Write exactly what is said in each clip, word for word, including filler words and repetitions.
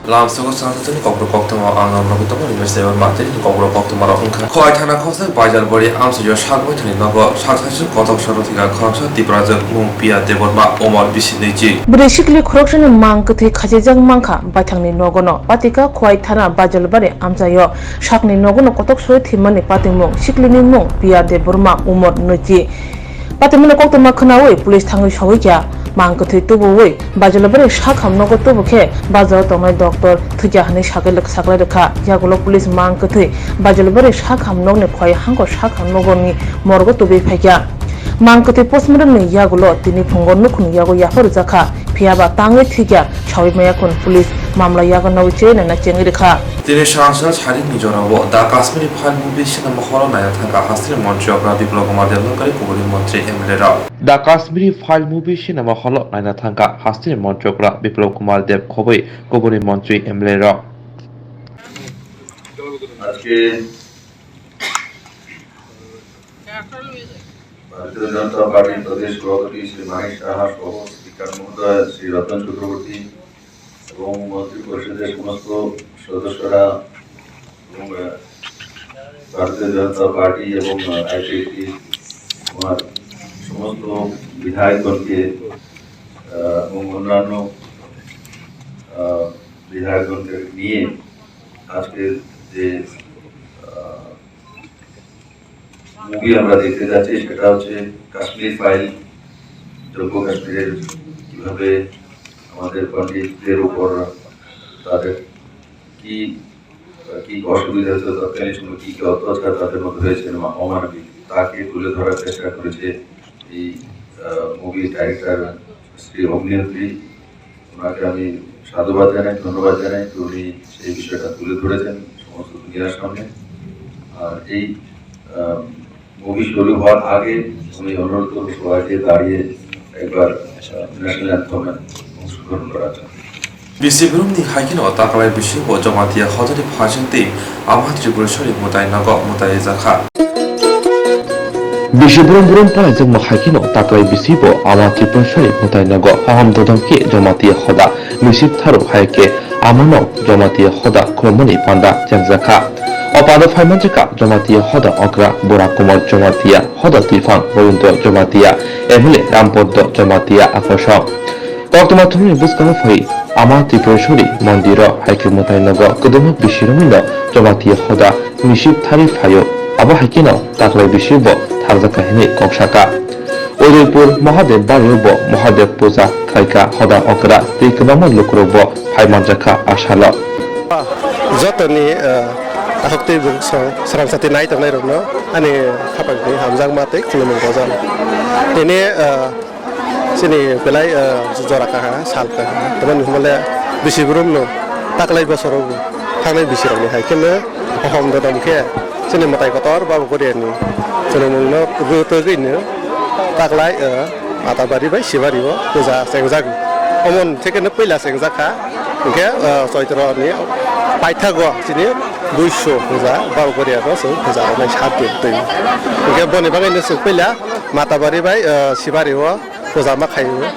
Lamsogo Sanjotoni kokborok koktwma ang nogwi tongo, Nimesh Debbarma tei kokborok koktwma rok wngkha. Khowai thana khoroksa Baijalbari amchaio sak baithangni nogo sak saichung kotok soro thwikha khoroksa Tiprajwk mung Piya Debbarma, umor bisi nwichi. Bwrwi sikli khoroksani mang kwthwi khachijak mankha baithangni nogono patika Khowai thana Baijalbari amchaio sakni nogono kotok soro thwimani patimung siklini mung Piya Debbarma, umor nwichi. Patimungni koktwma khwnawi police thangwi sogwi kha. Mang kwthwi tubuwi Baijalbari sakham nogo tubu khe bazaro tongnai doctor thwikha hwnwi saklai rwkha. Yagulo police mang kwthwi Baijalbari sakham nokni khowai hangko sakham nogoni morgo tubui phaikha. Mang kwthwi postmortemni yagulo tini phungo nukhungni yago yapha rwjakha. Phiyaba tangwi thwikha sawi maya khun police mamla yago nogwi chengnaina chengwi rwkha. Tini sangsa saringni jorao The Kashmiri File Movie Cinema Hall-o naina thangkha hasteni montri okra Biplab Kumar Deb, nokari kubuni montri M L A rok. The Kashmiri File Movie Cinema Hall-o naina thangkha hasteni montri okra Biplab Kumar Deb, khobwi kubuni montri M L A rok. আজকে ভারতীয় জনতা পার্টির প্রদেশ সভাপতি শ্রী মানিক সাহা সহ স্পিকার মহোদয় শ্রী রতন চক্রবর্তী এবং মন্ত্রী পরিষদের সমস্ত সদস্যরা এবং, আহ, ভারতীয় জনতা পার্টি এবং, আহ, আইপিএফটি আমার সমস্ত বিধায়কগণকে, আহ, এবং অন্যান্য, আহ, বিধায়কগণকে নিয়ে আজকের যে, আহ, মুভি আমরা দেখতে যাচ্ছি, সেটা হচ্ছে কাশ্মীর ফাইল, জম্মু কাশ্মীরের কিভাবে আমাদের পণ্ডিতদের উপর তাদের কি, কি অসুবিধা হচ্ছে, তৎকালীন সময় কি কি অত্যাচার তাদের মধ্যে হয়েছে, মা-, অমানবিক, তাকে তুলে ধরার চেষ্টা করেছে এই, আহ, মুভি ডাইরেক্টর শ্রী অগ্নিহোত্রী। ওনাকে আমি সাধুবাদ জানাই, ধন্যবাদ জানাই যে উনি সেই বিষয়টা তুলে ধরেছেন সমস্ত দুনিয়ার সামনে। আর এই, আহ, মুভি শুরু হওয়ার আগে আমি অনুরোধ করবো সবাইকে দাঁড়িয়ে একবার, আহ, ন্যাশনাল অ্যান্থেমে অংশগ্রহণ করার জন্য। Bisi boromni hai kheno taklai bisingo Jamatia hodani phaising tei Ama Tripureshwari mwtai nogo mwtai jakha. Bisi borom borom palaijak no hai kheno taklai bisi bo Ama Tripureshwari mwtai nogo hohom dodom khe Jamatia hoda misip tharo hai khe amano Jamatia hoda khulumani panda chengjakha. O panda phaimanjakha Jamatia hoda okra Bora Kumar Jamatia, hoda twiphang Royundra Jamatia, M L A Rampodo Jamatia, aphosong. Koktwma thumni bwskango phai Ama Tripureshwari mondiro hai khe mwtai nogo kwdwma bisirokni no Jamatia hoda misip thari phaio. Abo hai kheno taklai bisi bo tharjakha hinwi kok saka. Udaipur Mahadev bario bo Mahadev puja khlaikha hoda okra tei kwbangma lukurok bo phai manjakha asalo. Jotoni, eh, ahok tei bwswng srang sati nai tongnai rokno ani khapangni hamjakma tei khulumung rojak. Tini, eh, Chini belai, eh, jora kaha, sal kaha. Tamoni hwnba le bisi boromno taklai bosoro thangnai bisirokni hai kheno hohom dodom khe chini mwtai kotor Baba Goriani chwrwngmungno rwtwgwino taklai, eh, Matabari bai Sibari o puja chengjago. Omoni thekeno puila chengjakha. Hwnkhe, ah, Choitroni paithago chini buiso puja, Baba Goriano chwng puja rwnai sat din twi. Hwnkhe boni bagwino chwng puila Matabari bai, ah, Sibari o puja ma khaio.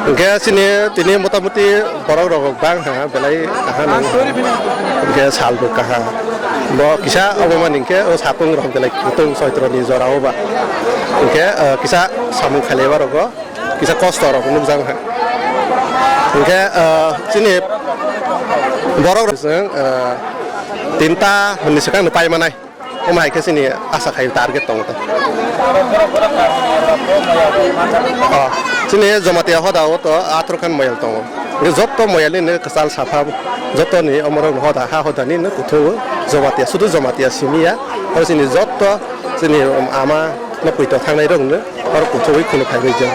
Hwnkhe chini tini motamuti borok rok bang ha, belai kaha nang ha. Hwnkhe sal bo kaha. Bo kisa obo mani hwnkhe o sapung rok belai kutung Choitroni jora o ba. Hwnkhe, ah, kisa samung khailaiba rogo. Kisa kosto rok nukjak kha. Hwnkhe, ah, chini borok rok chwng, ah, tinta hwnwi swkang no pai manai. Omo hai khe chini asa khai target tongo to. Ah, chini Jamatia hoda o to athro khan moyal tongo. Hwnkhe jotto moyal ni kwchal sapha, jotto ni omorok hoda, ha hoda ni no kuthugo Jamatia, sudu Jamatia simi ya. Oro chini jotto chini ama no puito thangnai rok no. Oro kuthugwi khulum phaibai jang.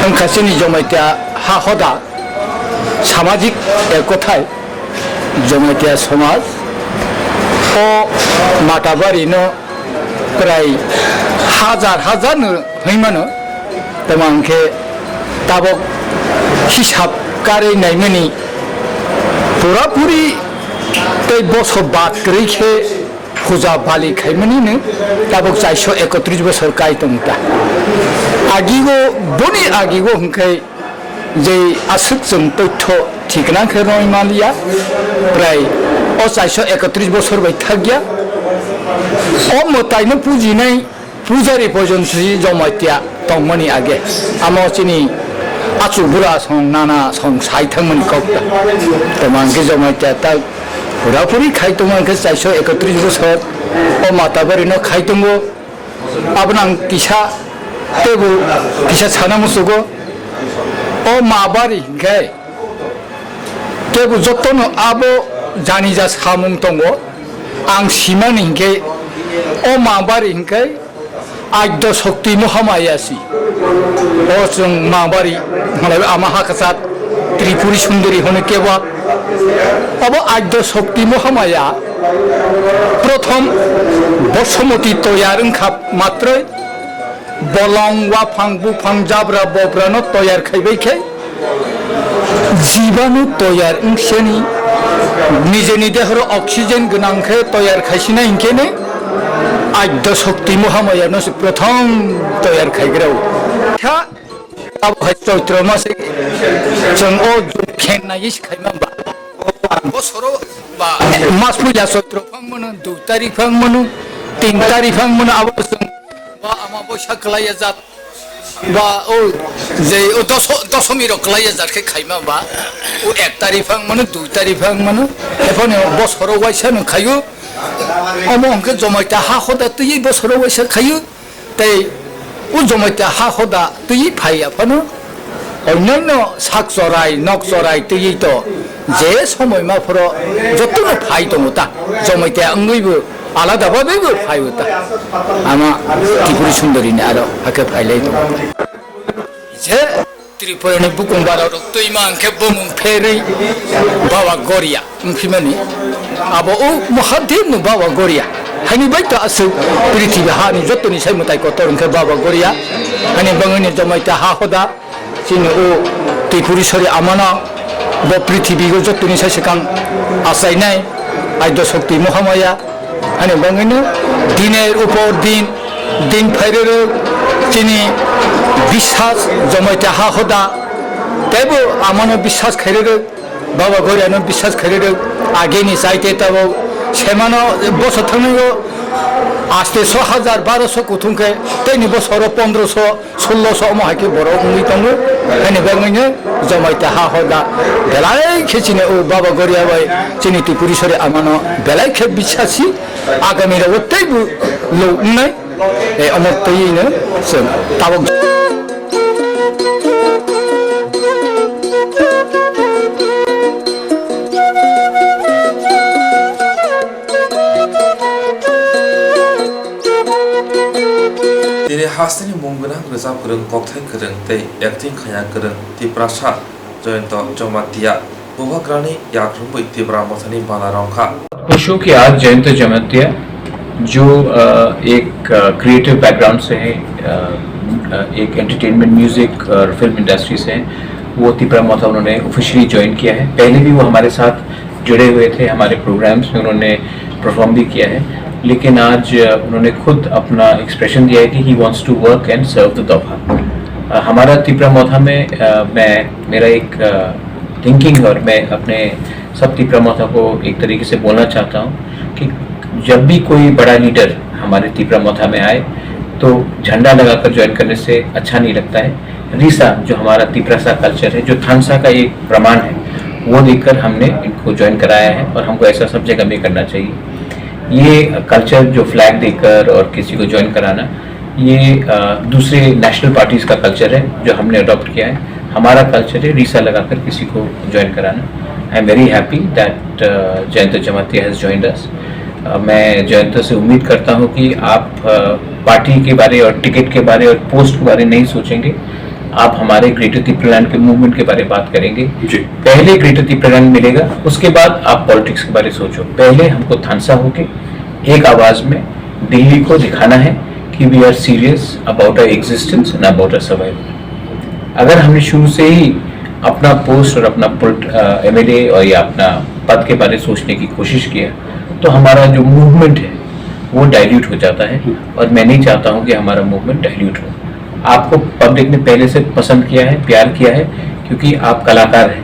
Wngkha chini Jamatia ha hoda samajik ekothai, Jamatia somaj o Matabari no prai hajar hajar no hwnwi mano. Tamo hwnkhe tabok hisab karwi naimani pura puri tei bosor bad kwrwi khe puja bali khaimanino tabok chaiso ekotris bosor kai tongta. Agigo, boni agigo hwnkhe Je aswk chwng totho thikna khe rwngmaliya, prai o chaiso ekotris bosor bai thakya. O mwtaino pujinai pujari pojon si Jamatia tongmani age. Amo chini achu bura song nana song sai thangmani kok ta. Toma hwnkhe Jamatia ta pura puri khai tongma hwnkhe chaiso ekotris bosor o Matabari no khai tongo. Abono ang kisa teibo kisa sana musugo. O Mabari hwnkhe teibo jotono abo janija samung tongo. Ang simani hwnkhe o Mabari hwnkhe Adya Shakti Mahamaya si. O chwng Mabari malai ama hakasat Tripuri Sundari hwnwi kebo. Abo Adya Shakti Mahamaya prothom Bosomoti toyar wngkha matroi bolong, waphang, buphang, jabra, bobrano toyar khaibai khe jibanu toyar wngseni nijeni dehoro oxygen gwnang khe toyar khaisinai hinkhe ne Adya Shakti Mahamaya no se prothom toyar khaigrao. Kha abo hai Choitro mase chwng o jum khen nai se khaima ba. Bosoro ba mas puila Choitro phang mano, dui tarik phang mano, tin tarik phang mano abo chwng ba ama boisa kwlaiya jat. Ba o je o doso-, dosomi rok kwlaiya jat khe khaima ba o ek tarik phang mano, dui tarik phang mano, ephano bosoro waisa no khaio. Omo hwnkhe Jamatia ha hoda twiwi bosoro waisa khaio. Tei o Jamatia ha hoda twiwi phai aphano onyaino sak chorai, nok chorai twiwi to je somoi ma phoro jotono phai tongo ta. Jamatia wngwibo alada babaibo phai o ta. Ama Tripuri Sundari ni aro hakhe phailai tongo. Je Tripura ni bukung bara rok twi ma hwnkhe bumung pherwi Baba Goria wngphimani. Abo o Mahadev no Baba Goria. Haini bai to aswk prithibi ha ni joto ni sai mwtai kotor hwnkhe Baba Goria. Haini bangwi ni Jamatia ha hoda. Chini o Tripuri sori amano bo prithibi o jotoni sai swkang achainai Adya Shakti Mahamaya hani bangwino diner upor din, din phairero chini biswas Jamatia ha hoda teibo amano biswas khairero Baba Goriano biswas khairero ageni chaite tabo semano bosor thangnaio aste so hajar baroso kuthung khe teini bosoro pondroso sullo so omo hai khe borok wngwi tongo. Haini bagwino Jamatia ha hoda belai khe chini o Baba Goria bai chini Tripuri sori amano belai khe bisasi agami rogo teibo lo wngnai. E omo twiwi no chwng tabok. Tini hasteni mung gwnang rwchap kwrwng, kokthai kwrwng tei acting khaya kwrwng Tiprasa Jayanta Jamatia Bubagrani yak rwngwi Tipra Mothani bana rwngkha. खुश हूँ कि आज जयंत जमातिया, जो अ, एक creative background से है, अ, अ, एक entertainment, music और फिल्म इंडस्ट्री से है, वो तिपरा मोथा उन्होंने ऑफिशियली ज्वाइन किया है। पहले भी वो हमारे साथ जुड़े हुए थे, हमारे प्रोग्राम्स में उन्होंने परफॉर्म भी किया है, लेकिन आज, अ, उन्होंने खुद अपना एक्सप्रेशन दिया है कि he wants to work and serve the दोफा। अ, हमारा तिपरा मोथा में, अ, मैं, मेरा एक, अ, थिंकिंग है और मैं अपने सब तिपरा मोथा को एक तरीके से बोलना चाहता हूँ कि जब भी कोई बड़ा लीडर हमारे तिपरा मोथा में आए तो झंडा लगाकर ज्वाइन करने से अच्छा नहीं लगता है। रिसा जो हमारा तिपरा सा कल्चर है, जो थानसा का एक प्रमाण है, वो देखकर हमने इनको ज्वाइन कराया है और हमको ऐसा सब जगह में करना चाहिए। ये कल्चर जो फ्लैग देकर और किसी को ज्वाइन कराना, ये अ, दूसरे नेशनल पार्टीज का कल्चर है जो हमने अडॉप्ट किया है। हमारा कल्चर है रिसा लगाकर किसी को ज्वाइन कराना। I am very happy that Jayanta Jamatia has joined us। मैं जयंत से उम्मीद करता हूँ कि आप अ, पार्टी के बारे और टिकट के बारे और पोस्ट के बारे नहीं सोचेंगे, आप हमारे ग्रेटर तिपरालैंड के मूवमेंट के बारे में बात करेंगे। जी। पहले ग्रेटर तिपरालैंड मिलेगा, उसके बाद आप पॉलिटिक्स के बारे में सोचो। पहले हमको थानसा होके एक आवाज में दिल्ली को दिखाना है कि we are serious about our existence and about our survival। अगर हमने शुरू से ही अपना पोस्ट और अपना एमएलए और या अपना पद के बारे में सोचने की कोशिश किया तो हमारा जो मूवमेंट है वो डाइल्यूट हो जाता है, और मैं नहीं चाहता हूँ कि हमारा मूवमेंट डाइल्यूट हो। आपको पब्लिक ने पहले से पसंद किया है, प्यार किया है, क्योंकि आप कलाकार हैं,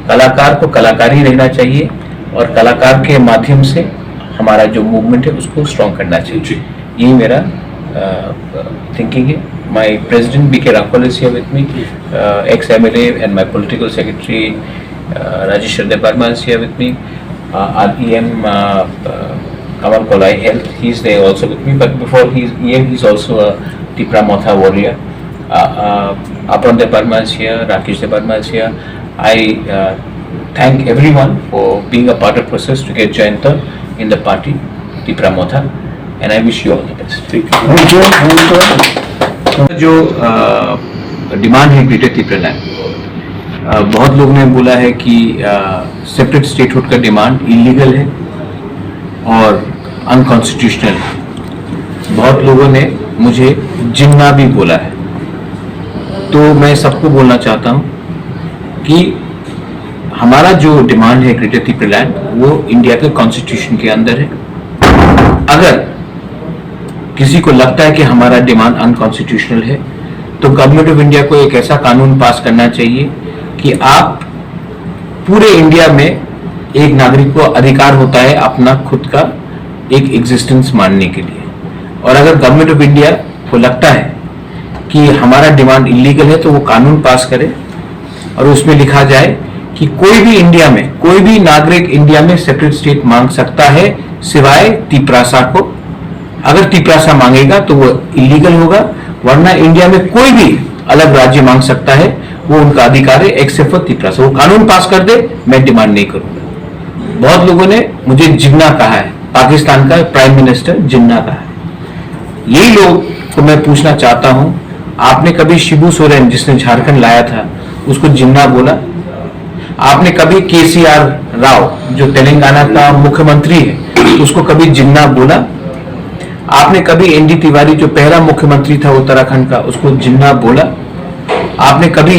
कलाकार को कलाकार ही रहना चाहिए और कलाकार के माध्यम से हमारा जो मूवमेंट है उसको स्ट्रॉन्ग करना चाहिए। यही मेरा थिंकिंग है। My president B K Rakhol is here with me, ex M L A and my political secretary Rajesh Debbarma is here with me. Our E M Kamal Kolai Health, he's there also with me, but before he's E M, he's also a Tipra Motha warrior. Apran Debbarma is here, Rakesh Debbarma is here. I thank everyone for being a part of process to get Jayanta in the party, Tipra Motha, and I wish you all the best. Thank you. जो डिमांड है ग्रेटर तिपरालैंड, बहुत लोग ने बोला है कि separate statehood का डिमांड इलीगल है और अनकॉन्स्टिट्यूशनल है। बहुत लोगों ने मुझे जिन्ना भी बोला है। तो मैं सबको बोलना चाहता हूँ कि हमारा जो डिमांड है ग्रेटर तिपरालैंड, वो इंडिया के कॉन्स्टिट्यूशन के अंदर है। अगर किसी को लगता है कि हमारा डिमांड अनकॉन्स्टिट्यूशनल है, तो गवर्नमेंट ऑफ इंडिया को एक ऐसा कानून पास करना चाहिए कि आप पूरे इंडिया में एक नागरिक को अधिकार होता है अपना खुद का एक एग्जिस्टेंस मानने के लिए। और अगर गवर्नमेंट ऑफ इंडिया को लगता है कि हमारा डिमांड इलीगल है, तो वो कानून पास करे और उसमें लिखा जाए कि कोई भी इंडिया में, कोई भी नागरिक इंडिया में सेपरेट स्टेट मांग सकता है, सिवाय तिपरासा को। अगर तिपरासा मांगेगा तो वो इलीगल होगा, वरना इंडिया में कोई भी अलग राज्य मांग सकता है, वो उनका अधिकार है, एक्सेप्ट फॉर तिपरासा। वो कानून पास कर दे, मैं डिमांड नहीं करूंगा। बहुत लोगों ने मुझे जिन्ना कहा है, पाकिस्तान का प्राइम मिनिस्टर जिन्ना कहा है। यही लोग को मैं पूछना चाहता हूँ, आपने कभी शिबू सोरेन, जिसने झारखंड लाया था, उसको जिन्ना बोला? आपने कभी केसीआर राव, जो तेलंगाना का मुख्यमंत्री है, उसको कभी जिन्ना बोला? आपने कभी एनडी तिवारी, जो पहला मुख्यमंत्री था उत्तराखंड का, उसको जिन्ना बोला? आपने कभी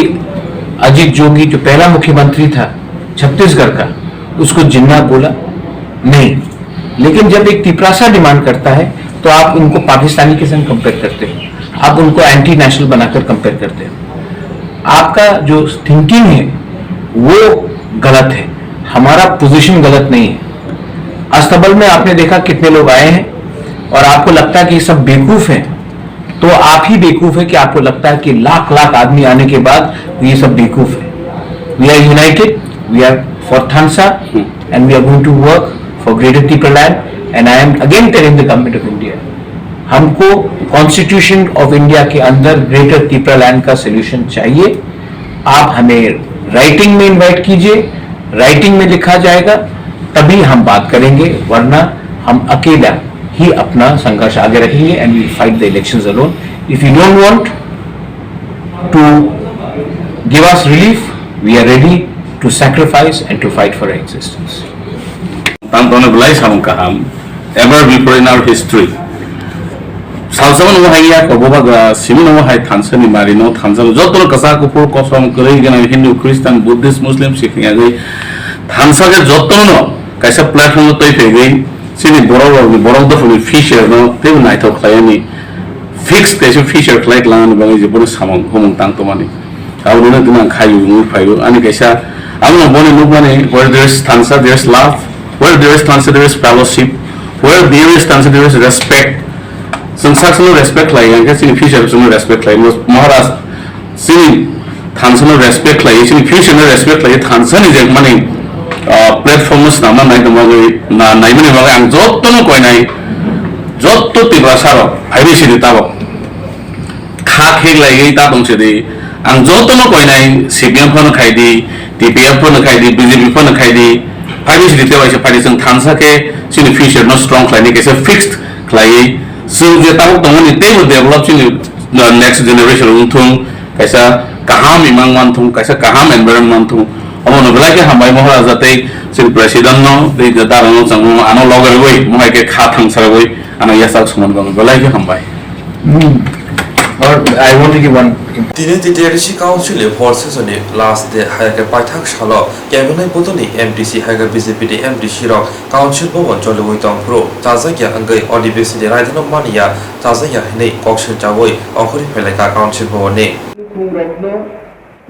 अजीत जोगी, जो पहला मुख्यमंत्री था छत्तीसगढ़ का, उसको जिन्ना बोला? नहीं। लेकिन जब एक तिपरासा डिमांड करता है, तो आप उनको पाकिस्तानी के संग कंपेयर करते हो, आप उनको एंटी नेशनल बनाकर कंपेयर करते हो। आपका जो थिंकिंग है, वो गलत है। हमारा पोजीशन गलत नहीं है। अस्तबल में आपने देखा कितने लोग आए हैं और आपको लगता है कि ये सब बेवकूफ हैं, तो आप ही बेवकूफ है कि आपको लगता है कि लाख लाख आदमी आने के बाद ये सब बेवकूफ है। We are united, we are for Thansa, and we are going to work for Greater Tipraland, and I am again telling the Government of India, हमको कॉन्स्टिट्यूशन ऑफ इंडिया के अंदर ग्रेटर तिपरालैंड का सोल्यूशन चाहिए। आप हमें राइटिंग में इनवाइट कीजिए, राइटिंग में लिखा जाएगा, तभी हम बात करेंगे, वरना हम अकेला ही अपना संघर्ष आगे रखेंगे, and we fight the elections alone. If you don't want to give us relief, we are ready to sacrifice and to fight for our existence. Tang tongno belai samung kaham, ever before in our history. Salsa no hai ya ko boba ga simi no hai Thansa ni mari no Thansa no joto no kasa ko pur kosom kwrwi gana Hindu, Christian, Buddhist, Muslim, Sikh ni agwi Thansa ke joto no kaisa platform no twi phegwi chini borok rok ni borok dopha ni future no tei naithok khlai ni fixed kaisa future khlai klang ni bagwi je bono samung humung tang tongmani. Abo no tini ang khai wngwi phaio. Ani kaisa, amo boni nukmani, where there is Thansa, there is love. Where there is Thansa, there is fellowship. Where there is Thansa, there is respect. Chwng sak sakno respect khlai, hwnkhe chini future chwngno respect khlai. Maharaj, chini Thansa no respect khlai, chini future no respect khlai, Thansa ni je mani, ah, platform no swnamna nai tongmani, na, naimani bagwi ang jotono koinai, joto Tiprasa rok, phaibai sidi tabok. Kha khek laiwi ta tong sidi. Ang jotono koinai C P M phano khai di, T P F phano khai di, B J P phano khai di. Phai di sidi tei waisa phai di chwng Thansa khe chini future no strong khlaini kaisa fixed khlaiwi. Chwng je tabuk tongmani teibo develop chini, uh, next generation wng thung, kaisa kaham imang man thung, kaisa kaham environment man thung. Omono belai khe hambai Maharaja tei chini president no tei je dara no chwng ano loge rwui mohai khe kha thangsa rwui ano yachak songmani bagwi belai khe hambai. Hmm. Or I want to give one. Tini T T A D C Council ni hor session ni last day, hai khe paithak salo kebengwi bodolni M D C hai khe B J P ni M D C rok Council Bhawan choliwi tong phuru chajakya wngwi odibesi ni raidano manya chajakya hinwi kok sirjawi ongkhorwi phailaikha Council Bhawan ni.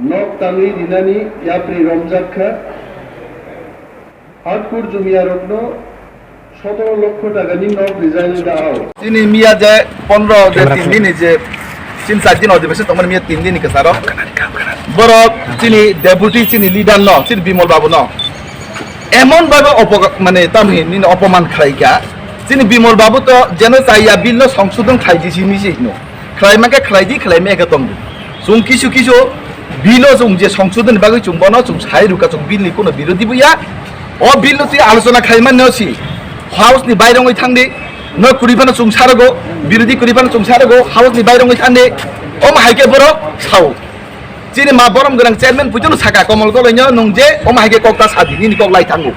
Nok tangwi rinani yapri romjak kha. Hardcore jumiyarokno sotoro lokho takani nok rijani da ao. Chini miya je pondro je tin din ni je chini char din odibeshon tongmani miya tin din ni kwcharo. Borok chini deputy chini leader no, chini Bimal Babu no emon bhabe opo-, mane tamni nini opoman khlaika. Chini Bimal Babu to jeno chaya bill no songsodon khlaidi simi sino. Khlai mankhe khlai di, khlai maya khe tong di. Chwng kisu kisu bill o chwng je songsodon ni bagwi chwng bono chwng sai rwkha, chwng bill ni kuno birodhi bo ya. O bill no twi alochona khlai mani no si. House ni bairongwi thang di. No kwrwi phano chwng sarogo, birodhi kwrwi phano chwng sarogo, house ni bairongwi thang di. Omo hai khe borok sao. Chini ma borom gwnang chairman puitano saka Komol Koloi no nwng je omo hai khe kok ta sadi nini kok lai thango.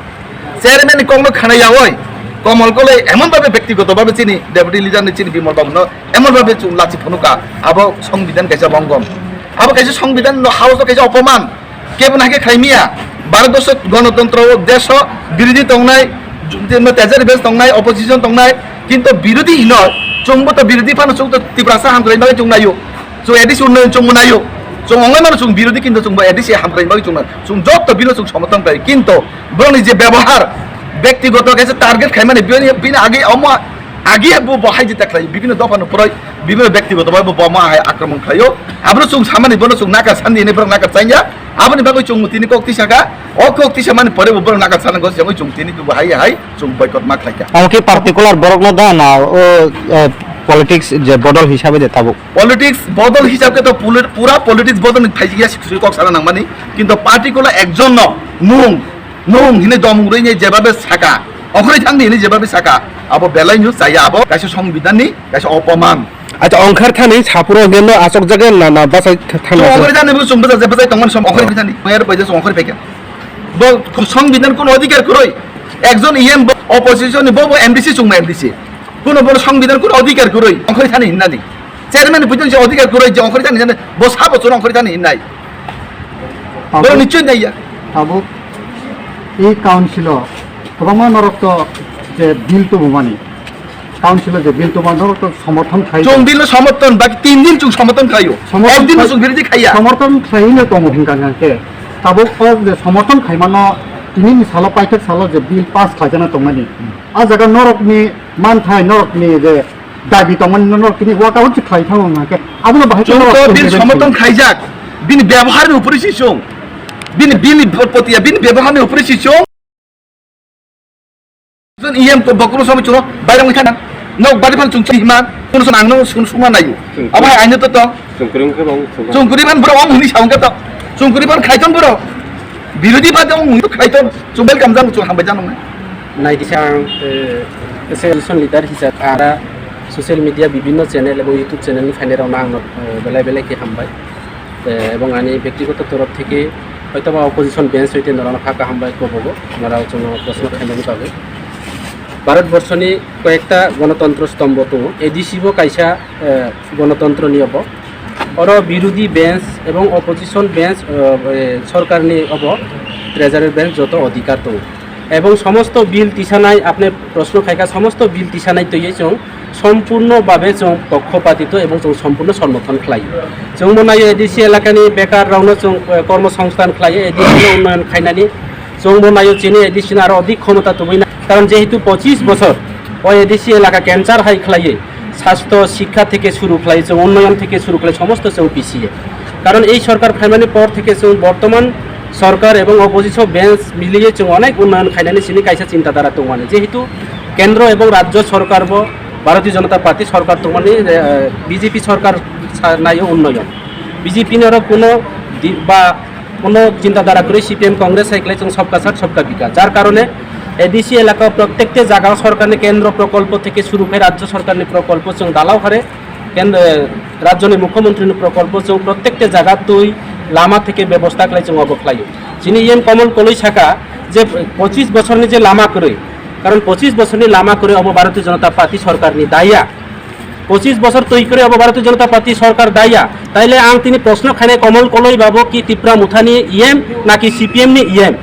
Chairman ni kok no khana yawi Komol Koloi emon bhabe byaktigoto bhabe chini deputy leader ni chini Bimal Babu no emon bhabe chwng lachi phunukha abo songbidan kaisa longom. Abo kaisa songbidan no house o kaisa opoman. Kebo na khe khlai miya. Bharat borso gonotontro o desh o birodhi tongnai, tejari bes tongnai, opposition tongnai, kintu birodhi hino chwngbo to birodhi phano chwng to Tiprasa hamkrai bagwi chwng naio. Chwng A D C unnayon chwng manayo. Chwng ongoi mano chwng birodhi kintu chwngbo A D C hamkrai bagwi chwng nai. Chwng jotto bino chwng somothon khlai. Kintu borokni je bebohar, byaktigoto kaisa target khaimani bini, bini age omo age bo bo hai jita khlai. Bibhinno dopha no poroi, bibhinno byaktigoto bhabe bo omo hai akromon khlaio. Abro chwng samani bono chwng nakar sandi hinwi borok nakar chanya. Aboni bagwi chwng tini kok tisa kha. O kok tisa mani pore bo borok nakar sana go chwng tini bo hai hai chwng boycott ma khlai kha. Omo khe particular borokno da na o, eh, politics je bodol hisabe de tabuk? Politics bodol hisab khe to puli-, pura politics bodol ni phaisi ya sui kok sana nangmani, kintu particular ekjon no mung, mung hine domung rwi ni jebabe saka, okhoroi thang di hine jebabe saka, abo belai no chaya, abo kaisa songbidan ni kaisa opoman. Acha, ongkhar thani sapuro hwnkhe no achok jaga na, na bachai th-, thangna Chwng se? Ongkhar thani bo chwng bwsa je bwsai tongmani som ongkhar thani, mayar bai je chwng ongkhar phaikha. Bo songbidan kuno adhikar kwrwi, ekjon E M bo opposition ni bo, bo M D C chwngma M D C. Kuno bono songbidan kuno adhikar kwrwi, ongkhorwi thani hinnani. Chairman ni buitoni je adhikar kwrwi je ongkhorwi thani hinnani, bo sa bochor ongkhorwi thani hinnai. Bono Tabuk, nichoi naiya. Tabuk, e council o kwbangma norok to je bill tubumani, council o je bill tubumani norok to somorthon khai. Chwng bill no somorthon, baki tin din chwng somorthon khlaio. Somorthon Ek din khai-, chwng birodhi khaiya. Somorthon khlai hino tongo hinkha hinkha khe. Tabuk o je somorthon khaimano tini ni salo paithak salo je bill pass khlaijana tongmani. A jaga norokni manthai, norokni je dabi tongmani norok tini workout se khlai thango hwnka khe abono bahai Chwng khe to norok bill implement somorthon khlai. Khaijak. Bini byabohar ni upore si chwng. Bini, bini protiya, bini byabohar ni upore si chwng. Chwng E M ko bokro sobo chwng bairang wngkha na. Nok bari phan chwng chwng hima. Kuno son ang no sun suma nayo. Chwng Abo hai aino to to. Chwng kwrwng khe bang chwng. Chwng kwrwi phan borok om hwnwi sa wngkha to. Chwng kwrwi phan khlai ton borok. Birodhi party om hwnwi khlai ton. Chwng welcome jang chwng hambai jang nai. Naidi sa ang, eh, opposition leader hisab ara social media bibhinno channel ebong YouTube channel ni phainai rok no ang no, eh, belai belai khe hambai. Eh, ebong ani byaktigoto torof theke hoytoba opposition bench hoite norokno kha kaham bai kobogo, norok chwngno proshno khaimani bagwi. Bharat borshoni koyekta gonotontro stombo tongo, A D C bo kaisa, eh, gonotontro ni obo. Oro birodhi bench ebong opposition bench, eh, eh, sorkarni obo treasury bench joto odhikar tongo. Ebong somosto bill tisanai, apni proshno khaikha, somosto bill tisanai twiwi chwng sompurno babe chwng pokkopatito ebong chwng sompurno somorthon khlaio. Chwngbo naio A D C elakani bekar rokno chwng, eh, kormo songsthan khlaio, A D C no unnoyon khainani. Chwngbo naio chini A D C no aro odik khomota tubui na. Karon jehetu pochis bochor o A D C elaka cancer hai khlaiwi, sastho, shikkha theke suru khlai, chwng unnoyon theke suru khlai, somosto chwng pisiye. Karon ei sorkar phaimani por theke chwng bortoman sorkar ebong opposition bench miliye chwng onek unnoyon khainani sini kaisa chinta dhara tongmani. Jehetu kendro ebong rajyo sorkar bo Bharatiya Janata Party sorkar tongmani, eh, B J P sorkar sa-, naio unnoyon. B J P ni oro kuno di-, ba kuno chinta dhara kwrwi C P M Congress hai khlai chwng sabka sath sabka bikas. Jar karone A D C elaka prottekta jaga sorkarni kendro prokolpo theke suru khai rajyo sorkarni prokolpo chwng dalao hare Kendra, rajyoni mukhyamantrini prokolpo chwng prottekta jaga twi lama theke bebosta khlai chwng obo khlaio. Chini E M Komol Koloi saka je pochis bochorni je lama kwrwi, karon pochis bochorni lama kwrwi obo Bharatiya Janata Party sorkarni daya. Pochis bochor twi kwrwi obo Bharatiya Janata Party sorkar daya. Taile ang tini proshno khainai Komol Koloi babo ki Tipra Mothani E M naki C P M ni E M?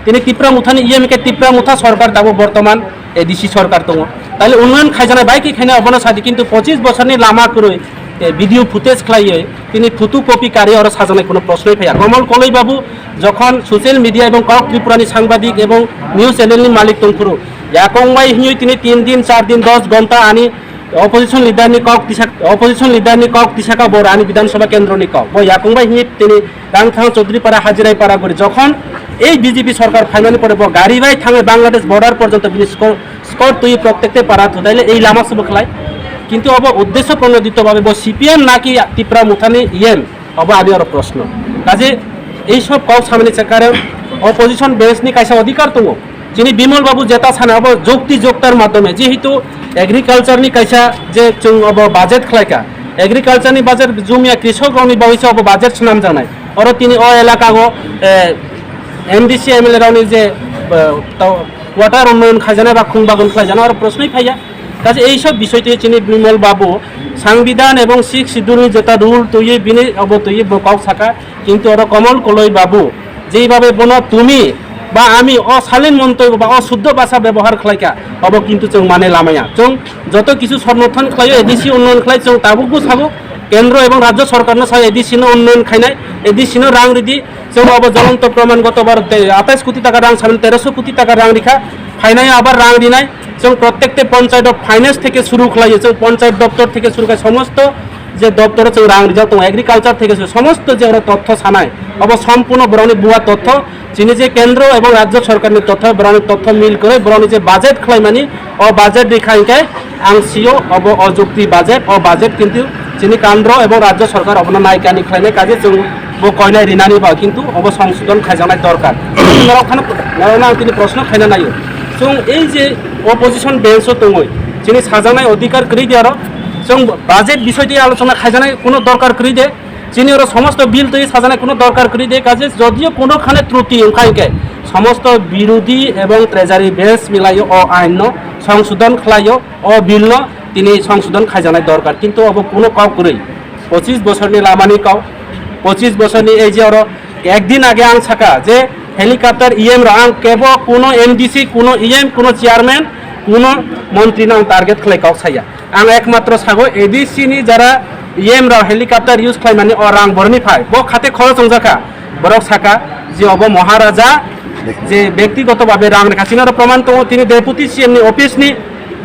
Tini Tipra Mothani E M khe Tipra Motha sorkar tabuk bortoman A D C sorkar tongo. Taile unnoyon khaijaknai bai khe khaina obono sadi, kintu pochis bochorni lama kwrwi, video footage khlaiwi tini photo copy kari oro sajaknai kuno prosnoi phaiya. Komol Koloi babu jokhon social media ebong Kok Tripura ni sangbadik ebong news channel ni malik tongphuru, yakong bai hinwi tini tin din, char din, dos ghonta ani opposition leader ni kok tisa, opposition leader ni kok tisaka bo ani Bidhan Sabha kendro ni kok. Bo yakong bai hinwi tini Rangthang Chaudhary Para, Hajirai Para guri jokhon ei B J P sorkar phaimani pore bo gari bai thangwi Bangladesh border porjonto bini skor, skor twi protecte para thudaile ei lama se bo khlai. Kintu obo uddesho pronodito babe bo C P M naki Tipra Mothani E M, obo ani oro proshno. Kaje ei sob kok samani se karon opposition bench ni kaisa odhikar tongo. Chini Bimal babu jeta sana abo jukti juktar madhyome, jehetu agriculture ni kaisa je chwng abo budget khlaika, agriculture ni budget jumia krisok rokni bagwi se abo budget swnamjaknai. Oro tini o elaka o, eh, M D C M L A rokni je, eh, to-, quarter unnoyon khaijaknai ba khung bagun khlaijaknai, oro prosnoi phaiya. Kaje ei sob bisoi twi chini Bimal babu Sangbidan ebong Sixth Schedule ni jeta rule twiwi bini abo twiwi bo kok saka. Kintu oro Komol Koloi babu jeibabe bono tumi ba ami o salin montoi ba o suddho bhasha bebohar khlaika, obo kintu chwng mane lamaya. Chwng joto kisu somorthon khlaio, A D C unnoyon khlai, chwng tabukbo sago, kendro ebong rajyo sorkarno sai A D C no unnoyon khainai, A D C no rang ridi, chwng obo jolonto proman goto bar te atais koti taka rang saben teroso koti taka rang rikha, phainai abar rang rinai, chwng prottekte panchayat of finance theke suru khlaio, chwng panchayat doptor theke suru khai somosto je doptoro chwng rang rijak tongo, agriculture theke se somosto je oro totho sanai, obo sompurno borokni bua totho, chini je kendro ebong rajyo sorkarni totho, borokni totho mil kwrwi, borokni je budget khlaimani, o budget rikha hinkhe ang sio obo o jukti budget, o budget kintu chini kendro ebong rajyo sorkar obono naikani khlainai, kaje chwng bo koinai rinani ba kintu obo songsodon khaijaknai dorkar. Norok phano, norokno ang tini proshno khaina naio. Chwng ei je opposition bench o tongoi, chini sajaknai odhikar kwrwi de aro, chwng budget bisoi twi alochona khaijaknai kuno dorkar kwrwi de, chini oro somosto bill twi sajaknai kuno dorkar kwrwi de, kaje jodio kuno khane truti wngkha hinkhe somosto birodhi ebong treasury bench milaio o ain no songsodon khlaio, o bill no tini songsodon khaijaknai dorkar, kintu obo kuno kok kwrwi, pochis bosorni lamani kok, pochis bosorni ei je oro Ekdin age ang saka je helicopter E M rok, ang kebo kuno M D C, kuno E M, kuno chairman, kuno montri no ang target khlai kok saya. Ang ekmatro sago A D C ni jara E M rok helicopter use khlaimani o rang borni phai. Bo khate khoroch wngjakha. Borok saka je obo Maharaja je bektigoto babe rang rikha. Chini oro proman tongo, tini deputy C M ni office ni,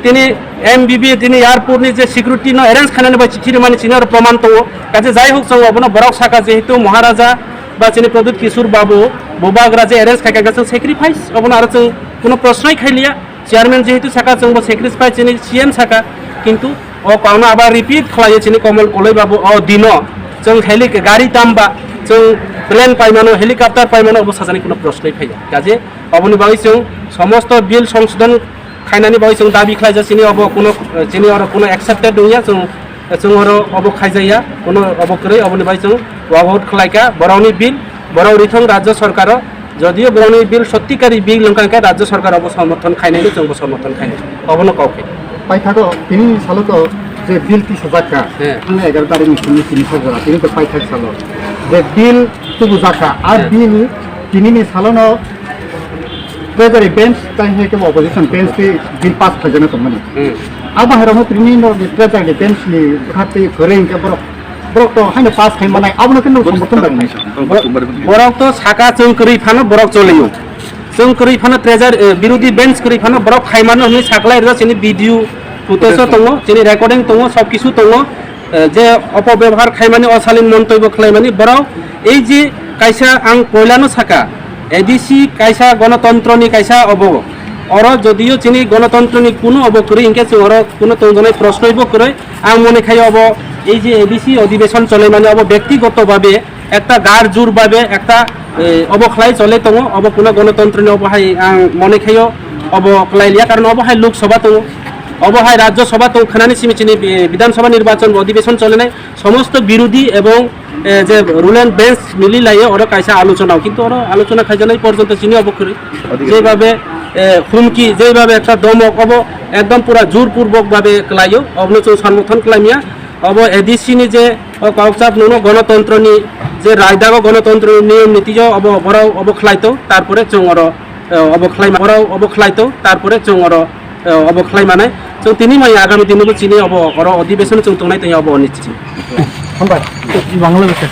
tini M B B, tini airport ni je security no arrange khainani bai chithi rimani chini oro proman tongo. Kaje jai hok chwng obono borok saka jehetu Maharaja ba chini Pradyut Kishore Babu, Bubagra je arrange khai kha, chwng sacrifice, obono aro chwng kuno prosnoi khai liya. Chairman jehetu saka, chwng bo sacrifice chini C M saka, kintu o kokno abar repeat khlaiwi chini Komol Koloi Babu o dino chwng heli gari tamba, chwng plane paimano, helicopter paimano, obo sajani kuno prosnoi phaiya. Kaje oboni bagwi chwng somosto bill songsodon khainani bagwi chwng dabi khlaijak, chini obo kuno, chini oro kuno accepted wngya, chwng, chwng oro obo khaijaya, kuno obo kwrwi, oboni bagwi chwng walk out khlaikha, borokni bill, borok rithong rajyo sorkaro, jodio borokni bill sotti kari bill wngkha, hwnkhe rajyo sorkar obo somorthon khainai, chwngbo somorthon khainai, obono kok khe. Paithago tini salo to je bill tisajak kha, He. Thangna egaroh tarikh ni simi tini sajak, tini to paithak salo je bill tubujak kha, a He. Bill tini ni salo no Treasury bench tai hai khe opposition bench tei bill pass khaijana tongmani. Hmm. Abo hai rokno tini no treasury bench ni bwkha tei kwrwi hwnkhe borok, borok to haino pass khai manai, abono khe nwng somorthon bai nai. Borok to saka chwng kwrwi phano borok choliyo. Chwng kwrwi phano treasury, eh, birodhi bench kwrwi phano borok khai mano hwnwi saklai rwjak, chini video footage o tongo, chini recording tongo, sob kisu tongo. Eh, je opobebhar khaimani, osalin montobyo khlaimani, borok ei je kaisa ang poilano saka, A D C kaisa gonotontroni kaisa obo, oro jodio chini gonotontroni kuno obo kwrwi hinkhe chwng oro kuno tongjaknai prosnoibo kwrwi. Ang mone khai obo ei je A D C odhibeson cholaimani obo bektigoto babe ekta gar jur babe ekta, eh, obo khlai chole tongo, obo kuno gonotontroni obo hai ang mone khaio obo khlai liya, karon obo hai Lok Sabha tongo, obo hai Rajya Sabha tongo, khwnani simi chini, eh, Bidhan Sabha nirbachon bo odhibeson cholenai, somosto birodhi ebong, eh, je rule and bench mili laiyo oro kaisa alochona, kintu oro alochona khaijaknai porjonto chini obo kwrwi. Jebabe, eh, humki, jebabe ekta domok obo ekdom pura jurpurbok babe khlaio, obono chwng somorthon khlaimya. Obo A D C ni je o kokchap nuno gonotontroni je raida o gonotontroni niyom niti o obo borok obo khlaito, tarpore chwng oro, eh, obo khlaima, borok obo khlaito, tarpore chwng oro Obo khlai manai. Chwng tini mai agami dino bo chini obo oro odhibeson chwng tongnai tongya obo oni chini. Hambai. Bangla bese.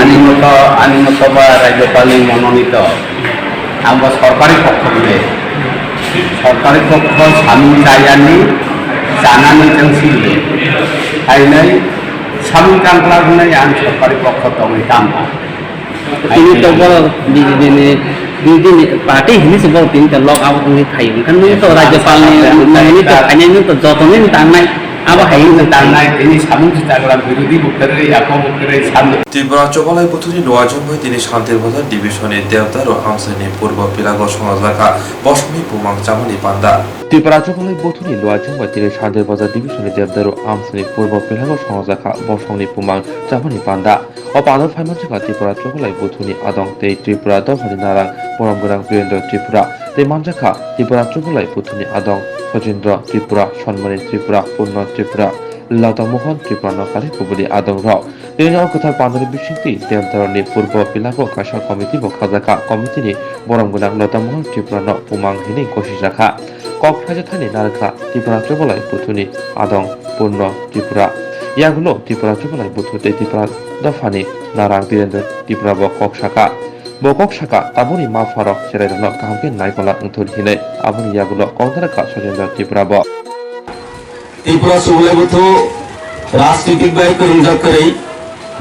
Ani moto, ani moto ba Rajyapalni mononito. Ang bo sorkari pokho hwnwi. Sorkari pokho samung chayani, chanani chwng sirwi. Hainai samung changkla hwnwi ang sorkari pokho tongwi tamo. Tini to borok B J P ni, B J P ni party hini se borok tini to log out wngwi phaio. Hwnkhe nini to Rajyapal ni, nini to khainai, nini to joto nini tangnai, abo hai wngwi tangnai, tini samung si chakla birodhi bukhari, ako bukhari, samung. Tripura Chokolai Buthuni Luajong bai tini Shantir Bazar Division ni Devdaru Amsani Purbo Pilago songjak kha bosongni bumang chamani panda. Tripura Chokolai Buthuni Luajong bai tini Shantir Bazar Division ni Devdaru Amsani Purbo Pilago songjak kha bosongni bumang chamani panda. O pano phai manjakha Tripura Chokolai Buthuni Adong tei Tripura Dophani Narang Borom Gwnang Birendra Tripura tei manjakha Tripura Chokolai Buthuni Adong Sojendra Tripura, Sonmani Tripura, Purno Tripura, Lata Mohan Tripura no kari kubuli adong rok. Tei o kwthar pandani bisingtwi Devdaroni Purbo Pilago kaisa committee bo khajakha. Committee ni borom gwnang Lata Mohan Tripura no bumang hinwi gosijakha. Kok khlaijak thani narwkha Tripura Chokolai Buthuni Adong Purno Tripura. Yagulo Tripura Chokolai Buthu tei Tripura Dophani Narang Birendra Tripura bo kok sakha. Bo kok sakha, tabukni mapharok cherairokno kaham khe naikola wngthun hinwi aboni yagulo kok narwkha Sojendra Tripura bo. Tripura Chokolai Buthu rajnitik bai kwrwngjak kwrwi,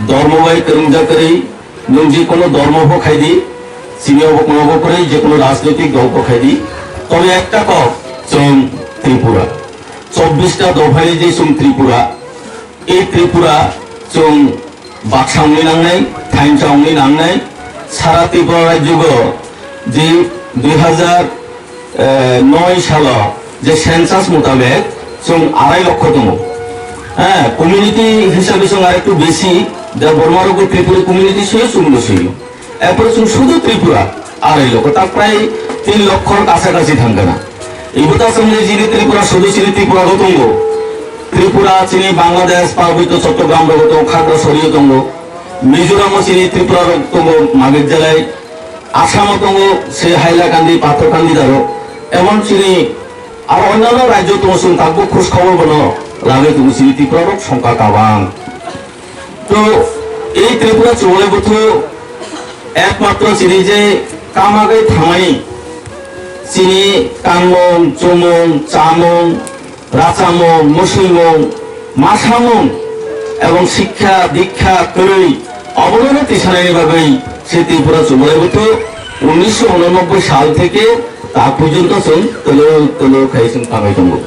dhormo bai kwrwngjak kwrwi, nwng je kono dhormo bo khai di, sini obo kono bo kwrwi, je kono rajnitik dol bo khai di, tobe ekta kok, chwng Tripura. Chobbish ta dophani je chwng Tripura, ei Tripura chwng baksa wngwi nangnai, thaimsa wngwi nangnai, sara Tripura rajyogo je dui hazar noi salo je census mutabek chwng arai lokho tongo. Heh, community hisabe chwng arektu besi, je Borma rok bo Tripuri community soyo chwngno soyo. Erpore chwng sudu Tripura arai lokho, ta prai tin lokhor kasakasi thangkha na. Ibo ta chwngni jini Tripura sudu chini Tripura bo tongo. Tripura chini Bangladesh, Parbotyo Chottogram rogo tongo, Khagrasorio tongo. Mizoram o chini Tripura rok tongo, Magik Jalai. Assam o tongo, se Hailakandi, Pathorkandi daro. Emon chini aro onnanno rajyo tongo, chwng tabuk khoj khobor bono lagwi tongo, chini Tripura rok songkha kabang. To ei Tripura Chokolai Buthu ekmatro chini je kamagwi thamani chini kanmung, chumung, chamung, rachamung, musuimung, masamung ebong sikha, dikha, kwrwi obono tisanaini bagwi se Tripura Chokolai Buthu unnisho unonobbai sal theke ta porjonto chwng tolo tolo khai chwng tangwi tongo.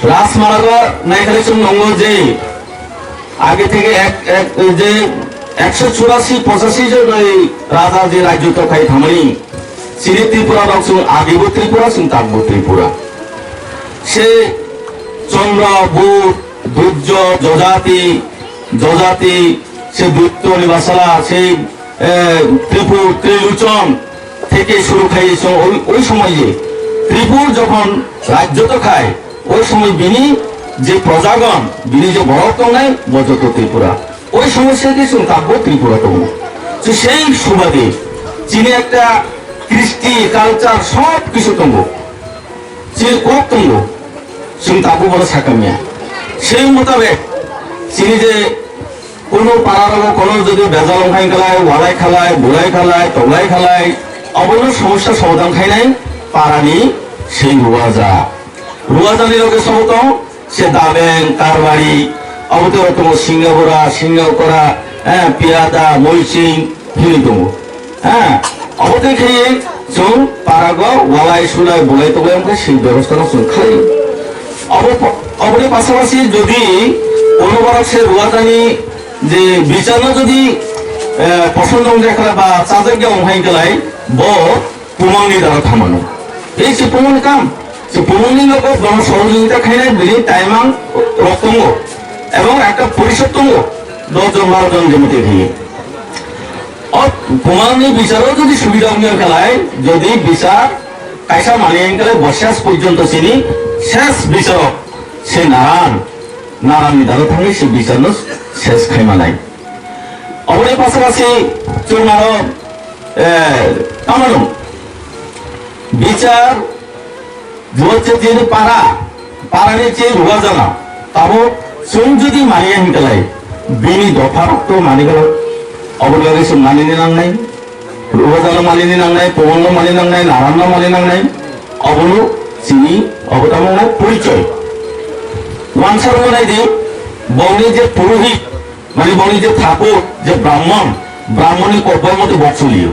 Rajmarago naikhale chwng nungo je age theke ek, ek, je ekso churasi pochashi jon oi raja je rajyotw khai thamani, chini Tripura rok chwng adibo Tripura, chwng takbo Tripura. Se Chondro, Budh, Durjo, Jojati, Jojati, se Dutto Nibasala, se eh, Tripur, Triluchon theke suru khai chwng oi, oi somoi je Tripur jokhon rajyotw khai, oi somoi bini je projagon, bini je borok tongnai, bo joto Tripura. Oi somoi se khe chwng tabbo Tripura tongo. To sei subade chini ekta kristi, culture sob kisu tongo. Chini kok tongo. Chwng tabbo bono sakamya. Sei mutabek chini je Kono para rogo kono jodi bejal wngkha hinkalai, walai khalai, bulai khalai, toglai khalai, obono somosya somadhan khainai parani sei ruaja. Ruajani loge sobo tong se Dabeng, Karbari, obo tei tongo Singabura, Singakora, eh, Piyada, Moising, hini tongo. Ha, obo tei khe chwng parago walai sulai bulai toglai wngkha se bebosta no chwng khlai. Obo po-, oboni pasapasi jodi kono borok se ruajani je bichar no jodi, eh, poson wngya khlai ba chajak ya wngkha hinkalai bo pumang ni dara thamano. Ei se pumang ni kam, se pumang ni logo bono sohojogita khainai bini taimang rok tongo. Ebong ekta porisod tongo, dos jon baro jon jemoti khaye. O pumangni bicharo jodi subida wngya khalai, jodi bichar kaisa mani wngkha khalai bo ses porjonto chini ses bicharok se naran, naranni daro thangwi se bicharno ses khai manai. Oboni pasapasi chwng aro, eh, tamano Bichar, bo je tini para, para ni je ruwa jala, tabo chwng jodi maniya hinkalai, bini dopha rok to mani gala. Obo ni bagwi chwng mani ni nangnai, ruwa jala mani ni nangnai, pubon no mani nangnai, naran no mani nangnai, obo no chini, obo tamo nai porichoy. Wansar mo nai di, bongni je purohit, mani bongni je thakur, je brahmon, brahmon ni kokbor mote bok soliyo.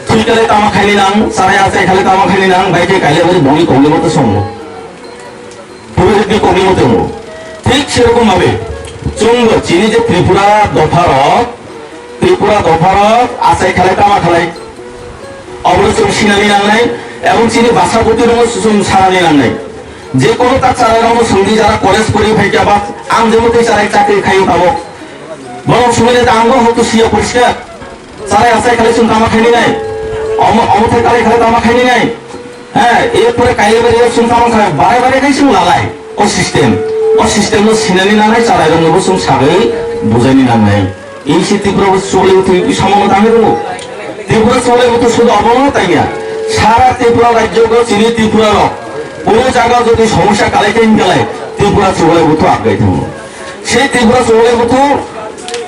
Thwikale tama khaini nang, sarai achai khale tama khaini nang, bai khe kaile bari bongni kokni mote songo. Purohitni kokni mote mo. Thik serokom bhabe, chwngbo chini je Tripura dopharok, Tripura dopharok achai khale tama khalai. Obo chwng sinani nangnai, ebong chini basa bwtwi rokno chwng sanani nangnai. Je kono ta charai rokno swngdi jara college pori phaikya ba, ang jemotwi charai chakri khaio tabok. Borok swngmani ta ang bo hoto siya poriskar. Charai achai khalai chwng tama khaini nai. Omo, omo thai kalai khalai tama khaini nai. He, e pore kaile bari chwng tama khalai, bare bare khai chwng lalai. O system. O system no sinani nangnai, charai rokno bo chwng sagwi bujaini nangnai. E se Tripura bo chole uthi samung tangwi rwo. Tripura chole uthi sudu obo no tangya. Sara Tripura rajyo go chini Tripura rok. Kono jaga jodi somosya kalai khe hinkalai, Tripura chole uthi aggai thango. Se Tripura chole uthi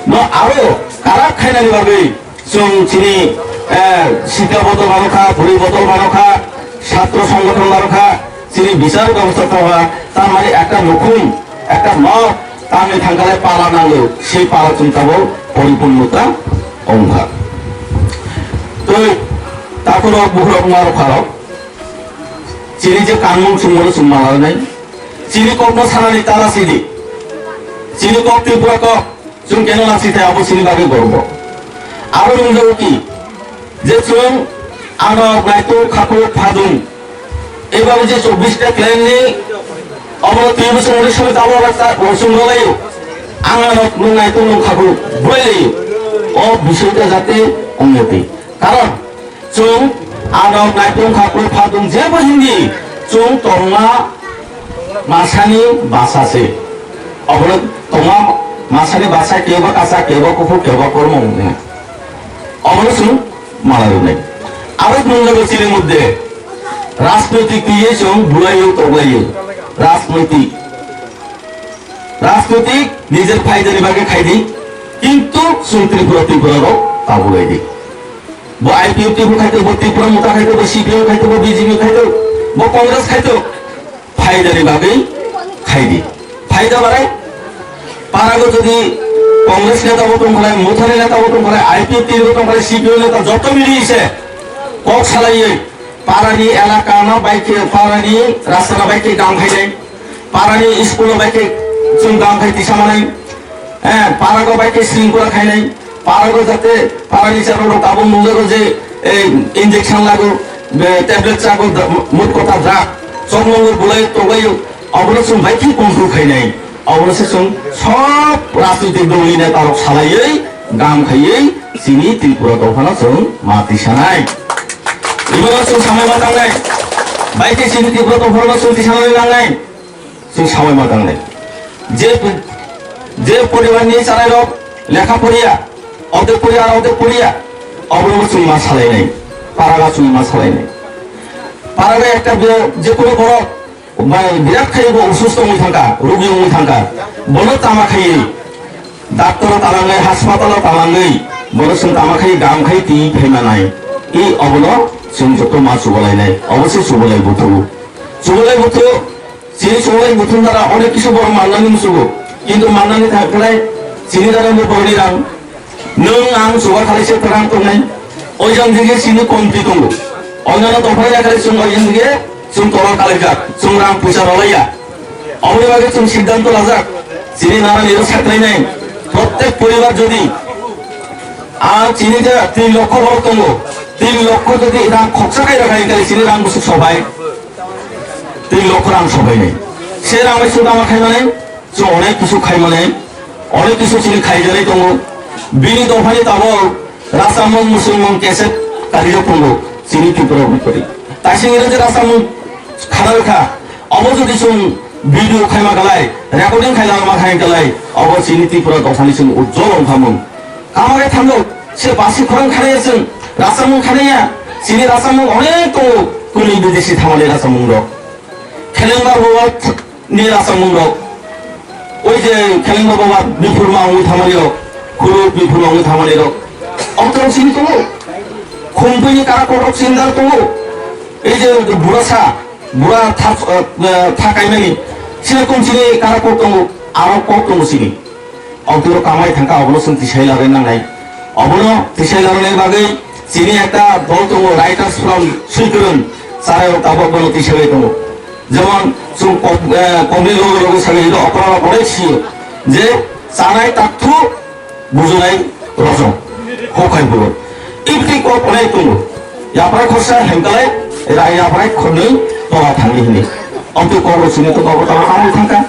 no aro karak khainani bagwi Chwng chini, eh, sita bodol mano kha, bwrwi bodol mano kha, satro songgothon mano kha, chini bichar bebostha tong kha, tar mane ekta nukhung, ekta nok, tamni thangkhalai pala nango, sei pala chwng tabok poripurnota ong kha. Tei takhorok bukhurok narok kharok, chini je kanmung chwng bono chwng malarnai, chini kokno sanani tala sidi, chini kok Tripura kok, Chwng keno lasi thai abo chini bagwi gorbo. Abo nungjago ki, je chwng ano naitu khaklo phadung. Eba je chobbish ta clan ni obo twi bwswng ri soi tabo rasta chwng rolayo. Ang ano nung naitu nung khaklo bwlai layo. O bisoi ta jate ongya twi. Karon Chwng ano naitung kha koi phatung jebo hindi chwng tongma masani basa se. Obono tongma masani basa kebo kasa kebo kuphur kebo kormo wngya. Obono chwng malai rwnai. Aro nungjago chini moddhe rajnoitik twiwi chwng bulaio tonglaio. Rajnoitik. Rajnoitik nijer phaidani bagwi khaidi, kintu chwng Tripura, Tripura rok tabulai di. Bo I P F T bo khaito, bo Tripura Motha khaito, bo C P M khaito, bo B J P khaito, bo Congress khaito, phaidani bagwi khaidi. Phaida barai, parago jodi Congress neta bo tongkhalai, Mothani neta bo tongkhalai, I P F T bo tongkhalai, C P M neta joto mili se kok salaiwi, parani elaka no bai khe, parani rasta no bai khe gam khainai. Parani school bai khe chwng gam khai tisa manai, eh, parago bai khe sringkula khainai, parago jate parani charo rok abo mungjago je, eh, injection lago, be, tablet chago, da-, mut kota drug, chokmwngo bulai togaio, obono chwng bai khe control khainai. Obono se chwng sob rajnitik dol ni neta rok salaiwi gam khaiwi chini Tripura dophano chwng ma tisanai. Ibono chwng samai ma tangnai. Bai khe chini Tripura dophano chwng tisanani nangnai. Chwng samai ma tangnai. Je, je poribar ni chwrai rok lekha poriya, odek poriya ar odek poriya, obono chwng ma salainai. Paraga chwng ma salainai. Paraga ekta be-, je kono borok, ba, birat khai bo osusto wngwi thangkha, rugi wngwi thangkha. Bono tama khaiwi, doctor o talangwi, hospital o talangwi, bono chwng tama khaiwi, gam khai twi phaimanai. I obono chwng joto ma chubalainai. Obo se chubalai buthu. Chubalai buthu. Chini songwai muthung dara onek kisu borok mannani musugo. Kintu mannani thangkhlai chini dara bo borokni rang. Nwng ang chuba khalai se rang tongnai. Oijang dige chini komti tongo. Onnano tongphai ya khalai chwng oijang dige chwng tola kalaijak. Chwng rang puisa rolaiya. Oboni bagwi chwng siddhanto lajak. Chini nana niro saklainai. Prottek poribar jodi a chini je tin lokho borok tongo. Tin lokho jodi rang khoksa khai rakha khe chini rang busuk sobai. Tei lokho rang sobainai. Se rang bai chwng tama khaimani, chwng onek kisu khaimani, onek kisu chini khaijaknai tongo. Bini dophani tabok Rasamung Musulmung cassette karijak tongo, chini Tripura bipari. Taising iro je Rasamung khana wngkha, obo jodi chwng video khaima kalai, recording khailama khaina kalai, obo chini Tripura dophani chwng ujjol wngkhamung. Kama khe thango, se basi khorang khanaya chwng, rasamung khanaya, Chini rasamung onek tongo, kuni bidesi thamani rasamung rok. Khelengbar Baba ni rasamung rok. Oi je Khelengbar Baba bifurma wngwi thamani rok, khuru bifurma wngwi thamani rok. Oktorok chini tongo. Khumpui ni karakor rok chindar tongo. Ei je burasa, bura tha, eh, tha kaimani. Chini kum chini karakor tongo, aro kok tongo chini. Obduro kamai thangkha, obono chwng tisai larwi nangnai. Obono tisai larwi nai bagwi chini ekta dol tongo, Writers Forum Swikwrwng, chwrai rok tabok bono tisaiwi tongo. Jemon chwng kok-, eh, kokni logo logo sagwi hino, okra rok onek sio je chanai takthu bujunai rojong. Hokai bulo. Ibti kok onek tongo. Yaprai khorsa hemkalai, ra yaprai khornwi tola thangwi hini. Obduro kok rok chini to kok tabok kamai thangkha.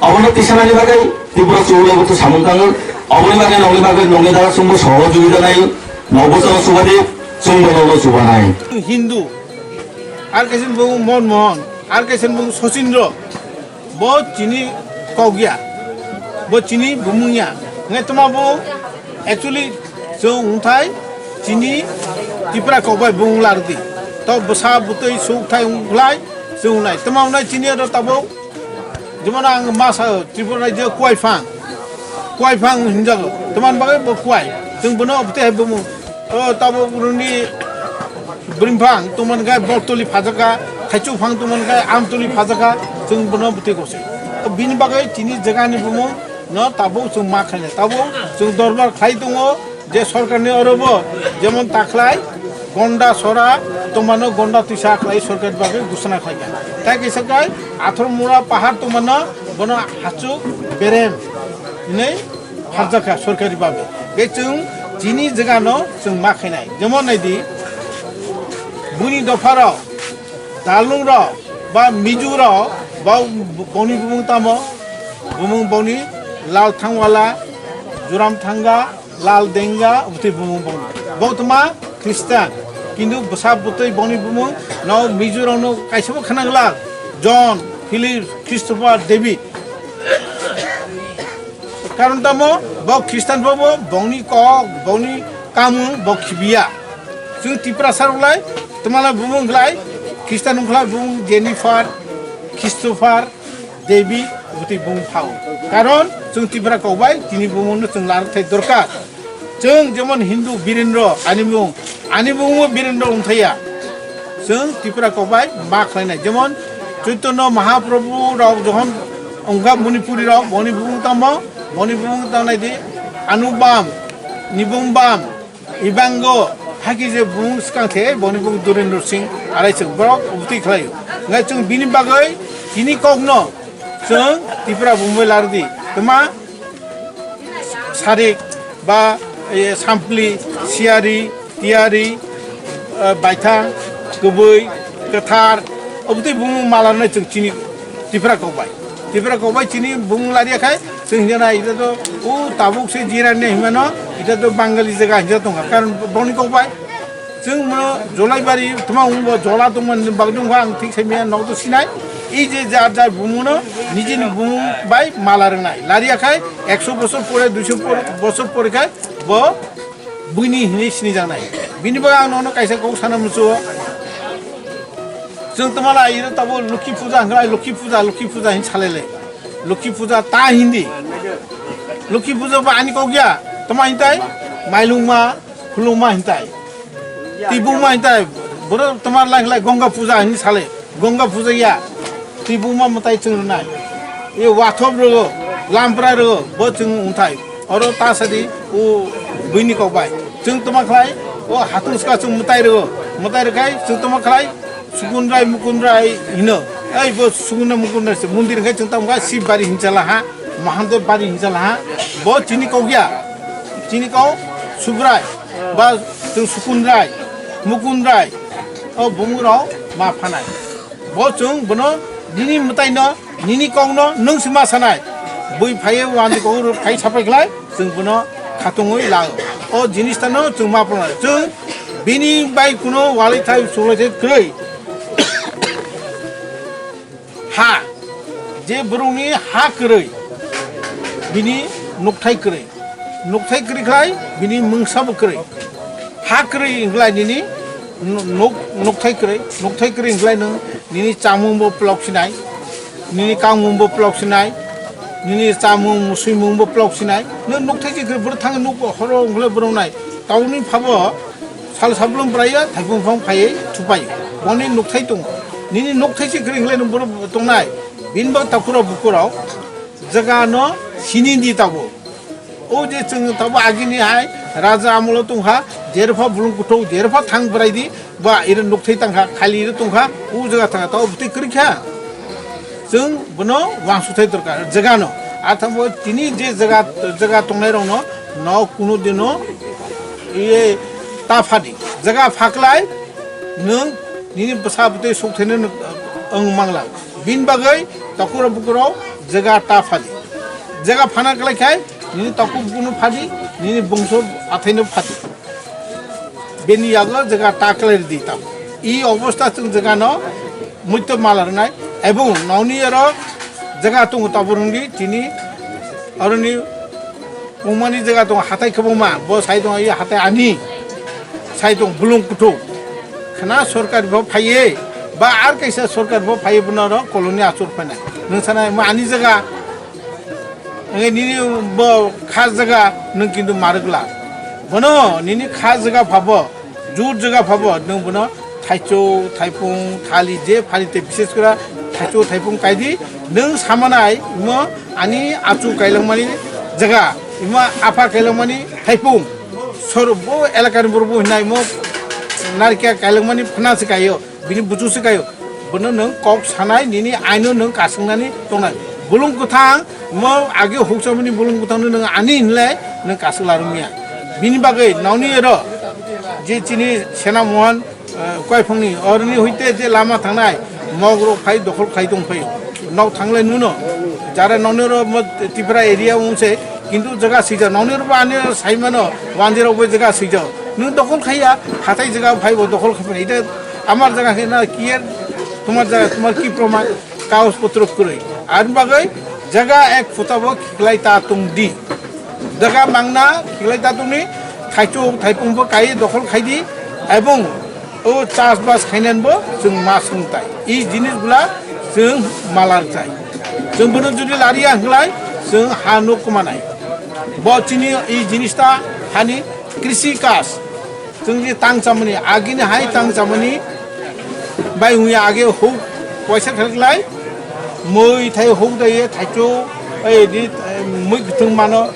Obono tisanani bagwi Tripura chubui abo to samung tango. Oboni bagwi nokni bagwi nokni dara chwngbo sohojogita nai. Nokbo chwng chubadi, chwngbo nokno chubanai. Hindu, ar kaisa bung Mon Mohan, ar kaisa bung Sachindra. Bo chini kok ya. Bo chini bumung ya. Ngai toma bo actually chwng wngthai chini Tripura kok bai bung lardi. To bwsa bwtwi suk thai wngkhlai chwng nai. Toma wngnai chini aro tabuk Jemon ang ma sa Tripura rajyo kuai phang, kuai phang hinjago. Teman bagwi bo kuai. Chwng bono obte hai bumu. O tabo runi bring phang tuman gai bol tuli phajaka, thaichu phang tuman gai am tuli phajaka. Chwng bono obte gose. Bini bagwi chini jagani bumu no tabo chwng ma khainai. Tabo chwng dorbar khlai tongo. Je sorkarni orobo jemon takhlai gonda sora tongmano gonda twisa khlai sorkar bagwi gusana khlaikha. Tai kisa kai Athormura pahar tongmano bono hachuk berem hinwi pharjakha sorkari bagwi. Tei chwng chini jagano chwng ma khainai. Jemon naidi buni dopharok, Dalnungrok ba Mijurok ba boni bumung tamo, bumung boni Lal Thangwala, Joram Thanga, Lal Denga, obotwi bumung bongni. Bo tongma Khristan. Kintu bwsa bwtwi bongni bumung no Mizoram no kaisa bo khna glak. John, Philip, Christopher, David. Karon tamo bo Khristan bo bo bongni kok, bongni kamung bo khibiya. Chwng Tiprasa rok lai, twmala bumung glai, Khristan wngkhlai bumung Jennifer, Christopher, David, obotwi bumung phao. Karon chwng Tipra kok bai tini bumung no chwng lar thai dorkar. Chwng jemon Hindu Birendra, ani bumung, ani bumung bo Birendra wngthaya. Chwng Tipra kok bai ma khlainai. Jemon Chaitanya Mahaprabhu rok jokhon wngkha Manipuri rok, boni bumung tamo, boni bumung tangnai di Anubam, Nibumbam, Ibango, haki je bung skang the, boni bung Durendra Singh, arai chwng borok obotwi khlai. Ngai chwng bini bagwi tini kokno chwng Tipra bumbai lardi. Tma sarik ba, eh, sampli, siari, tiari, eh, baithang, kwbwi, kwthar, obotwi bumung malarnai chwng chini Tipra kokbai. Tipra kokbai chini bumung lariya khai, chwng hinjana ita to, o tabuk se jirani himano, ita to Bangali jaga hinja tongkha. Karon boni kokbai, chwng mono Jolaibari, tma wngbo jola tongmani bagwi wngkha, ang thik saimaya, nok to sinai. I je jar jar bumungno, nijini bumung bai mala rwngnai. Lariya khai, ekso bosor pore, duiso por-, bosor pore khai, bo buini hinwi sinijaknai. Bini bagwi ang nono kaisa kok sana muchuo. Chwng twmala iro tabo Lokhi Puja hwnkha, Lokhi Puja, Lokhi Puja hin salele. Lokhi Puja ta hindi. Lokhi Puja ba ani kok ya. Tama hintai? Mailungma, khulungma hintai. Tibungma hintai. Boro tama lai lai Gonga Puja hin sale. Gonga Puja ya. Tibungma mwtai chwng rwnai. E wathop rwo, lampra rwo, bo chwng wngthai. Oro ta sadi o buini kok bai. Chwng tama khlai, o hatung ska chwng mwtai rwo. Mwtai rwkhai chwng tama khlai, Sukundrai, Mukundrai hino. Ei bo Sukundra Mukundrai se mondir khe chwng tamo kha Sib bari hinsala ha, Mahadev bari hinsala ha. Bo chini kok ya. Chini kok Subrai, ba chwng Sukundrai, Mukundrai. O bumung rok ma phanai. Bo chwng bono nini mwtaino, nini kokno nwng se ma sanai. Bui phaiwi wandi kok rw phai sapai khlai, chwng bono khatungwi lao. O jinis tano chwng ma phanai. Chwng bini bai kuno walai thai, suklai thai kwrwi. Ha, je borokni ha kwrwi, bini nukthai kwrwi. Nukthai kwrwi khlai, bini mungsa bo kwrwi. Ha kwrwi wngkhlai nini nuk-, nukthai kwrwi, nukthai kwrwi hwnkhlai nwng nini chamungbo plok sinai, nini kamungbo plok sinai, nini chamung swimungbo plok sinai. Nwng nukthai se kwrwi borok thangwi nuk horo hwnkhlai borok nai. Tabukni phabo sal sablum braiya thaipung phang phaiwi thupai. Boni nukthai tongo. Nini nukthai se kwrwi hwnkhlai nwng borok tongnai. Bini bo takhurok bukurok jagano sini di tabuk. O je chwng tabuk agini hai raja amolo tongkha, jerpha bulung kuthuk, jerpha thang bwrai di, ba iro nukthai tangkha, khali iro tongkha, o jaga thangkha, tabuk bwtwi kwrwi kha. Chwng bono uansukthai dorkar, jagano. Athangbo tini je jaga, jaga tongnairokno, no kuno dino iye ta phadi. Jaga phaklai, nwng nini bwsa bwtwi sukthaino nwng, wng mangla. Bini bagwi takhurok bukurok jaga ta phadi. Jaga phana kwlai khai, nini takhuk bukuno phadi, nini bungso athaino phadi. Bini yago jaga ta kwlai rwdi tamo. I obostha chwng jagano muito malarnai, ebong nokni oro jaga tongo tabuk rwngdi tini oroni Wngmani jaga tongo hatai kwbangma, bo sai tongo, "Ei hatai ani," sai tongo, "Bulung kuthuk." Khna sorkar bo phaiye, ba ar kaisa sorkar bo phaiye, bono oro koloni achuk phainai. Nwng sanai, "Mo ani jaga, wngwi nini bo kha jaga, nwng kintu marwkla." Bono nini kha jaga phabo, jur jaga phabo, nwng bono thaichuk, thaipung, thali je phali tei bises kora thaichuk, thaipung kaidi, nwng samanai, imo ani achu kailangmani jaga, imo apha kailangmani thaipung, sor bo elakani borok bo hinai imo narikya kailangmani phana se kaio, bini buchu se kaio, bono nwng kok sanai, nini aino nwng kaswngnani tongnai. Bulung kwthang, imo age hukchamani bulung kwthangno nwng ani hinle nwng kaswk larwngya. Bini bagwi nokni ero je chini Sena Mohan, eh, Koiphangni, oroni hoite je lama thangnai, mogrok phai dokhol khai tong phai. Nok thanglai nuno, jara nokni oro mo Tipra area wngse, kintu jaga swijak, nokni oro bo ani saimano, wanjirok bo jaga swijak. Nwng dokhol khaiya, hatai jaga phai bo dokhol khai phai. Ita amar jaga khe na kiyer, tomar jaga, tomar ki proman, kaus potro kwrwi. Ani bagwi jaga ek phuta bo khiklai ta tong di. Jaga mangna khiklai ta tongni, thaichuk thaipung bo kai dokhol khai di, ebong o chas bas khainani bo chwng ma swng tai. I jinis gula chwng malar chai. Chwng bono jodi lariya hwnkhlai chwng ha nuk kwmanai. Bo chini i jinis ta hani krishi kas. Chwng je tang chamani, agini hai tang chamani bai wngya age huk poisa khalklai, mui thai huk daiye thaichuk, ei di, eh, mui kwthwng mano,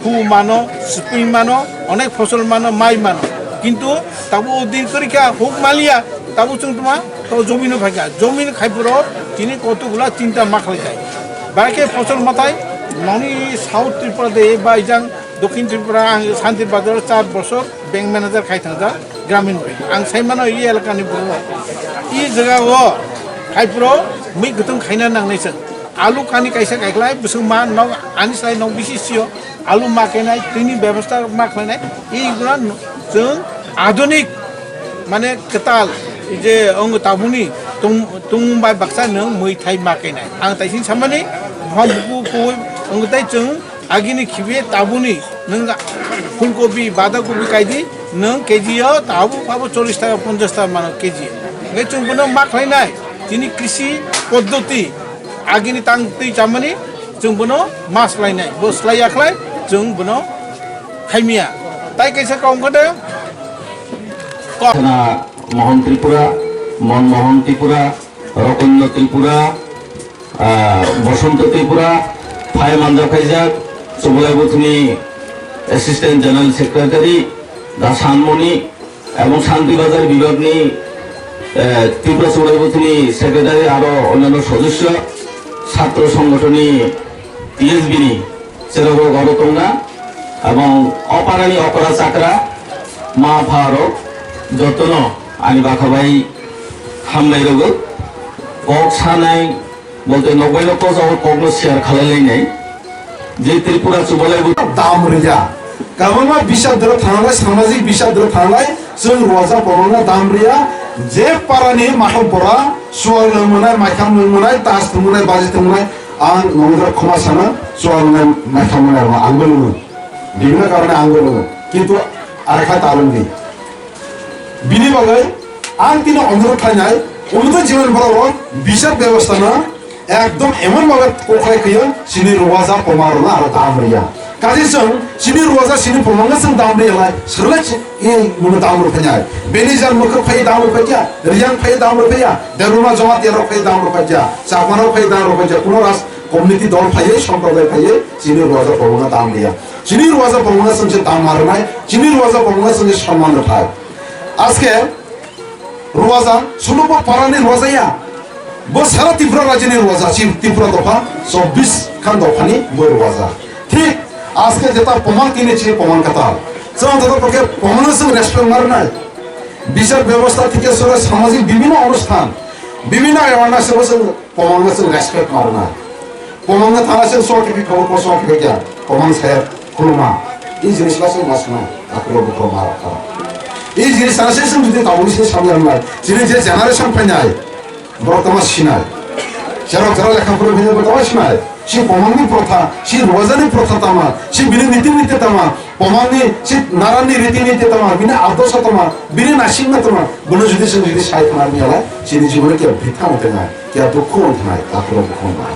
hu mano, swpwi mano, onek phosol mano, mai mano. Kintu tabuk o din kwrwi kha huk maliya, tabuk chwng tuma to jomino phaikha. Jomino khai phuru tini kotugula chinta ma khlai khai. Bai khe phosol matai noni South Tripura de bai jang Dokhin Tripura ang Santir Bazar char bosor bank manager khai thangjak Gramin Bank. Ang sai mano i elakani borok. I jaga o khai phuru mui kwthwng khaina nangnai chwng. Alu kani kaisa kaikhlai bwswk ma nok ani sai nok bisi sio. Alu ma kainai, twini bebostha ma khlainai. I guna chwng adunik mane kwtal je ong tabuni tung, tung bai baksa nwng mui thai ma kainai. Ang taising samani bham buku kui ong tai chwng Agini khibiye tabuni nwng phulkobi, badakobi kaidi nwng K G o tabuk abo chollish taka, ponchash taka mano K G. Hingke chwng bono ma khlainai, tini krisi poddoti agini tang twi chamani chwng bono ma swlainai. Bo swlaiya khlai chwng bono khaimiya. Tai kaisa kok wngkha de, kok. Sana Mohan Tripura, Mon Mohan Tripura, Rokondo Tripura, ah, Bosonto Tripura, phai manjak khaijak, Chubalai Buthni Assistant General Secretary, Da Sanmoni, ebong Santi Bazar bibhagni, eh, Tripura Chubalai Buthni Secretary aro onnanno sodosyo, satro songothonni T S B ni Cherok rok aro tongna, abong o parani okra chakra ma pha rok jotono ani bakha bai hambai rogo. Kok sanai bolte nokbai no kosa o kok no share khalai lainai. Je Tripura Chubalai bo dam rija. Kabangma bisap doro thanglai, samajik bisap doro thanglai, chwng roja borokno dam riya, je parani mathok bora, suar nang manai, maitham nang manai, tas nang manai, baji nang manai, Ang nongno khoma sana, chuwak nai naithok mani rwma ang bo nungo. Bibhinno karone ang bo nungo. Kintu arekha ta nungdi. Bini bagwi Ang tino onurodh khlainai, unnito jibon borok rok bichar bebosta no ekdom emon bhabe kokhlai khaio, chini Ruaja Pomang rok no aro dam riya. Kaje chwng chini Ruaja chini Pomang no chwng dam riya lai, swrwng lai chi-, i muno dam rw phainai. Beni jan mwkhwk phai dam rw phaikya, Riyang phai dam rw phaiya, Debbarma Jamatia rok phai dam rw phaikya, Chakma rok phai dam rw phaikya, kuno ras community dol phaiwi, somproday phaiwi, chini Ruaja Pomang no dam riya. Chini Ruaja Pomang no chwng se dam ma rwnai, chini Ruaja Pomang no chwng se sonman rw phai. Aske Ruaja, solo bo parani Ruaja ya. Bo sara Tripura rajyoni Ruaja, si Tripura dopha, chobbish khan dophani bo Ruaja. Thik, aske jeta Pomang tini chini Pomang katal. Chwng joto pokhe Pomang no chwng respect ma rwnai. Bichar bebosta thike sore samajik bibhinno onusthan, bibhinno awareness bo chwng Pomang no chwng respect ma rwnai. Pomang no thana chwng so kiphik khabu, ko so kiphik ya. Pomang saya khuluma. I jinis la chwng ma swnai. Takhuk rok bukhuk ma rok kha. I jinis thana se chwng jodi tabuk se samya rwnai. Chini je generation phainai. Borok tama sinai. Jerok jera lekha phuru phai borok tama sinai. Si Pomang ni protha, si Ruaja ni protha tama, si bini niti niti tama, Pomang ni si Naran ni riti niti tama, bini adorsho tama, bini naisingma tama, bono jodi chwng jodi sai thangna rwya lai, chini jibon khe bwtha wng thangna, khe dukhu wng thangna, takhuk rok dukhu wng thangna.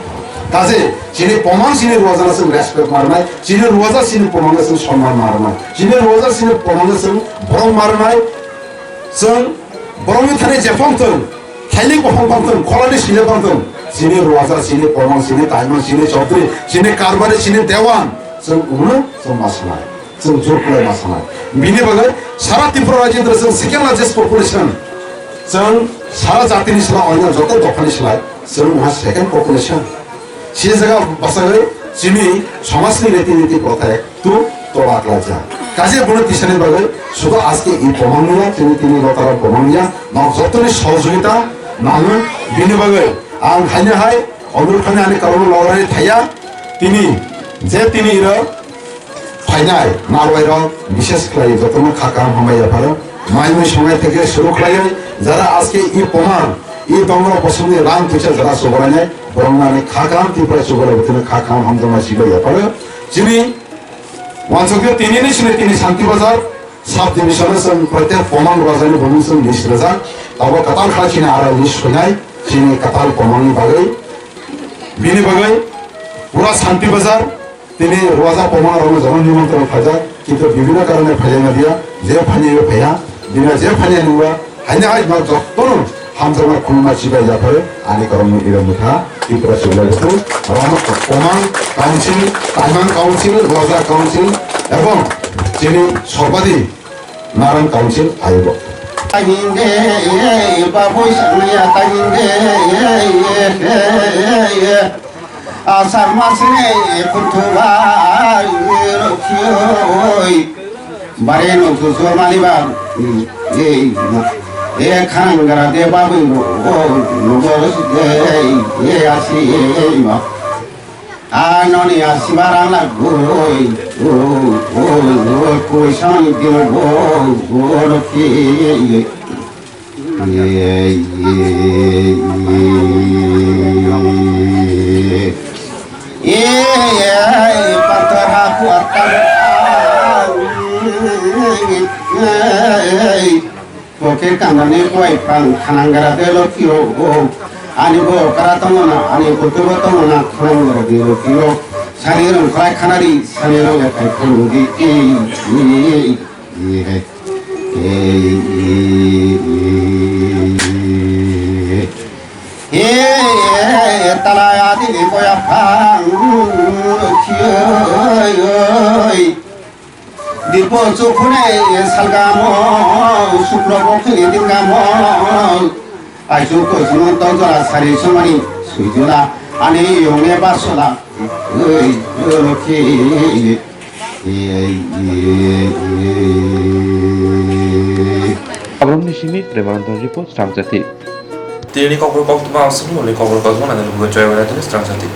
Kaje, chini Pomang chini Ruaja no chwng respect ma rwnai, chini Ruaja chini Pomang no chwng sonman ma rwnai, chini Ruaja chini Pomang no chwng borok ma rwnai, chwng borok ni thani jephang thwng, Thailik buphang pangthwng, kholani sile pangthwng, chini Ruaja, chini Pomang, chini Taimang, chini Chaudhary, chini Karbari, chini Dewan, chwng uno chwng ma sanai, chwng jor kulai ma sanai. Bini bagwi sara Tripura rajyodra chwng second largest population, chwng sara jatini sara oinang joto dophani slai chwng uha second population. Si jaga bwsagwi chini somajni riti niti prothai tu tola klaijak. Kaje bono tisani bagwi sudo aske i pomang ya, chini tini lotara pomang ya, nok jotoni sohojogita nango. Bini bagwi ang haino hai onurodh khlainai ani karono logarani thaya, tini je tini iro phainai narwai rok bishes khlai jotono kha kaham hambai yapharo. Mai mui songnai theke suru khlaiwi jara aske i pomang, i dongro bosongni rang puisa jara chubarainai, borokno ani kha kaham Tripura chubarai bwtwino kha kaham hamjakma sibai yapharo. Chini wansukhe tinini sini tini Santi Bazar sub division-o chwng protek Pomang Ruajani bumung chwng list rwjak. Abo kwtal kha chini aro list swinai chini kwtal Pomangni bagwi. Bini bagwi pura Santi Bazar Tini Ruaja Pomang rokno jono nimantron khaijak, kintu bibhinno karone phaijakna diya, je phani phaiya, bini je phani nungba, haino hai ma jotono hamjakma khuluma chibai japhai, ani korokno iro mutha, Tripura Chubai Buthu, Rama Pomang Council, Taimang Council, Ruaja Council, ebong chini Sorbadi Naran Council aibo. Tahinde, babu sangya tahinde. Asar masini kutuba rokhyoi. Bare no kuso maliba. E khanang gara de babu no. No de asi ma. Anoni asiba rang la goi. Koi sani dino goi. Ye, ye, ye, ye. Ye, ye, patara kuatara. Ye, ye. Poke kangani koi pang khanangra de lokhi o. Ani bo kara tongona, ani kutubo tongona khanangra de lokhi o. Sani rong khlai khanari, sani rong ekai khanudi. Ye, ye, ye. Dipo chukune salgamo, sukro bokhini dingamo. Aichu kosuno tonjora sari somani suijula ani yonge basola. Oi, lokhi. Abraham ni simi Premanandon report Srangchati. Tini kokro koktma aswk ni kokro koktma nang joy wala tini Srangchati.